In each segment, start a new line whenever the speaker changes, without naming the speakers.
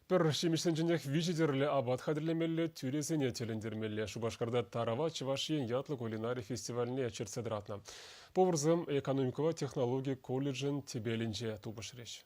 Пӗр ҫимӗҫсенченех виҫӗ тӗрлӗ апат хатӗрлемелле, тӳресене тӗлӗнтермелле. Шупашкарта Тарава Чӑваш Ен ятлӑ кулинари фестивальне чӗртсе тӑратнӑ. Поварсем экономикӑпа технологи колледжӗн тӗпелӗнче тупӑшрӗҫ.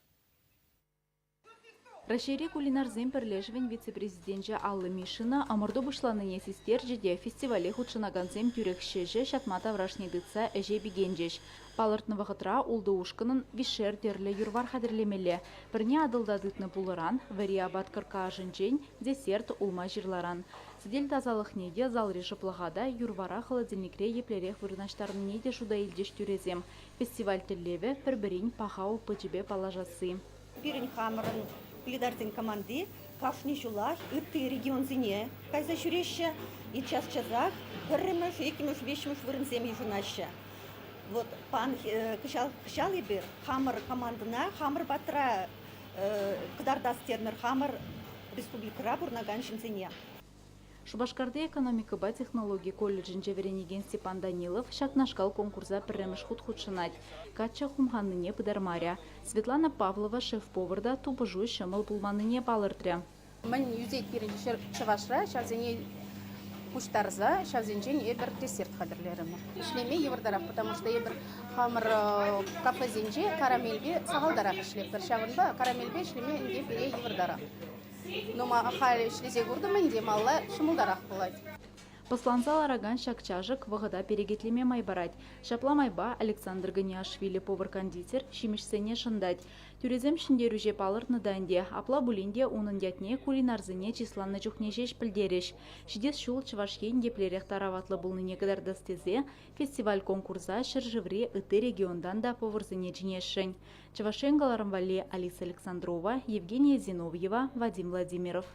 Раҫҫейри кулинарсен пӗрлешӗвӗн вице-президенчӗ Алла Мишина ӑмӑрту пуҫланнине систерчӗ те фестивале хутшӑнакансем тӳрех ҫӗҫӗ, ҫатма таврашне тытса ӗҫе пикенчӗҫ. Палӑртнӑ вӑхӑтра ултӑ ушкӑнӑн виҫшер тӗрлӗ юр-вар хатӗрлемелле. Пӗрне Атӑлта тытнӑ пулӑран, вӗри апат кӑркка ӑшӗнчен, десерт улма-ҫырларан. Сӗтел тасалӑхне те, залри шӑплӑха та, юр-вара холодильникре еплерех вырнаҫтарнине те шута илчӗҫ тӳресем. Фестиваль тӗллевӗ – пӗр-пӗрин паха опычӗпе паллашасси.
Пирӗн хамӑрӑн кулинарсен команди кашни ҫулах ытти регионсене кайса ҫӳреҫҫӗ и час-часах пӗрремӗш, иккӗмӗш, виҫҫӗмӗш вырӑнсем йышӑнаҫҫӗ. Вот пан кӑҫал, кӑҫал эпир хамӑр командӑна хамӑр патра кӑтартас терӗмӗр хамӑр республикӑра пурӑнакан ҫынсене.
Шупашкарти экономикӑпа технологи колледжӗнче вӗренекен Степан Данилов ҫакнашкал конкурса пӗрремӗш хут хутшӑнать. Каччӑ хумханнине пытармарӗ. Светлана Павлова шеф-повар та тупӑшу ҫӑмӑл пулманнине палӑртрӗ.
Мӗн ӳсет пирӗн чӑвашра, ҫавсене пуҫтарса ҫавсенчен эпир десерт хатӗрлерӗмӗр. Ӗҫлеме йывӑртарах, потому что эпир хамӑр кафесенче карамельпе сахалтарах ӗҫлетпӗр. Ҫавӑнпа карамельпе ӗҫлеме ӗнтӗ пире йывӑртарах. Ну, халь ӗҫлесе куртӑм ӗнтӗ, малла ҫӑмӑлтарах пулать.
Пӑсланса ларакан ҫак чашӑк вӑхӑта перекетлеме май парать. Ҫапла майпа Александр Гониашвили повар-кондитер ҫимӗҫсене шӑнтать. Тӳресем ҫӗнтерӳҫе палӑртнӑ та ӗнтӗ, апла пулин те унӑн ятне кулинарсене чысланӑ чухне ҫеҫ пӗлтерӗҫ. Ҫитес ҫул Чӑваш Ен еплерех тараватлӑ пулнине кӑтартас тесе фестиваль-конкурса ҫӗршыври ытти регионтан та поварсене чӗнесшӗн. Чӑваш Ен кӑларӑм валли Алиса Александрова, Евгения Зиновьева, Вадим Владимиров.